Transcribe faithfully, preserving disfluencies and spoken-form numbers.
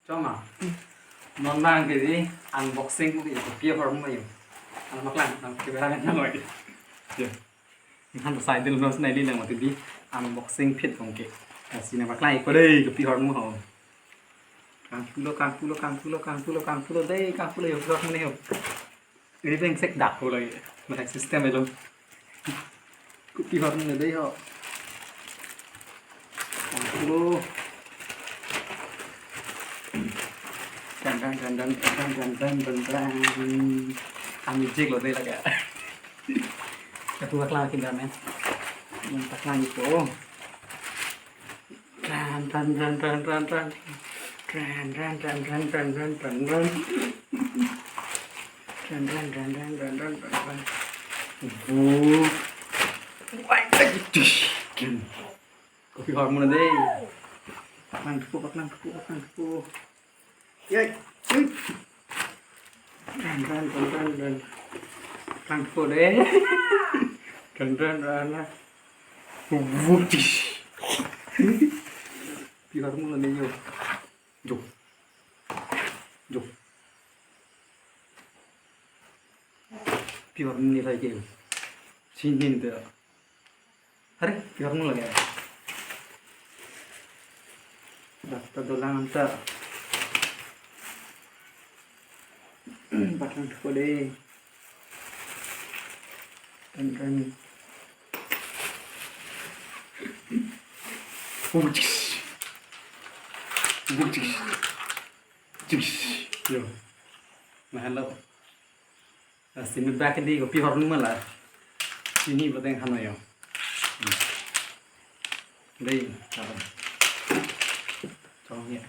Choma. Non nang ke di unboxing ke kopi ahormu ma yo. Nang paklang, nang camera man nang lagi. Yo. Nang ta side lo non nai di nang mati di unboxing phit kong ke. Lasi nang paklang iko dei kopi ahormu ho. Kangpulo, kangpulo, kangpulo, kangpulo, kangpulo dei, kangpulo yo, ahormu ne yo. Ini brengsek dak ko lagi. Merek system itu. Kopi ahormu ne dei ho. Kangpulo. Dan dan dan dan dan dan dan dan dan. Kami jik lo dei lagi. Aku paklang kin dan men. Yang paklang itu. Tran, tran, tran, tran, tran, tran. Tran, tran, tran, tran, tran, tran, tran. Tran, tran, tran, tran, tran, tran, tran, tran. Bu. Wai, eh, tish, kin. Kopi ahormu ne dei. Paklang thupo, paklang thupo, paklang thupo. Yai. Ui. Tran, tran, tran, tran, tran. Paklang thupo dei. Tran, tran, tran, tran. Wuh, tish. Kopi ahormu lo ne yo. Jo. Jo. Kopi ahormu ne lagi. Sini dei. Are, kopi ahormu lagi. Dak ta dolang anta. Paklang thupo dei. Tran, tran. Wuh, tish. Wuh, tish. Tish. Yo. Nah, hello. Lasi mi bak di kopi ahormu ma la. Sini bateng hano yo. Hmm. Dei, apa? Chong ya.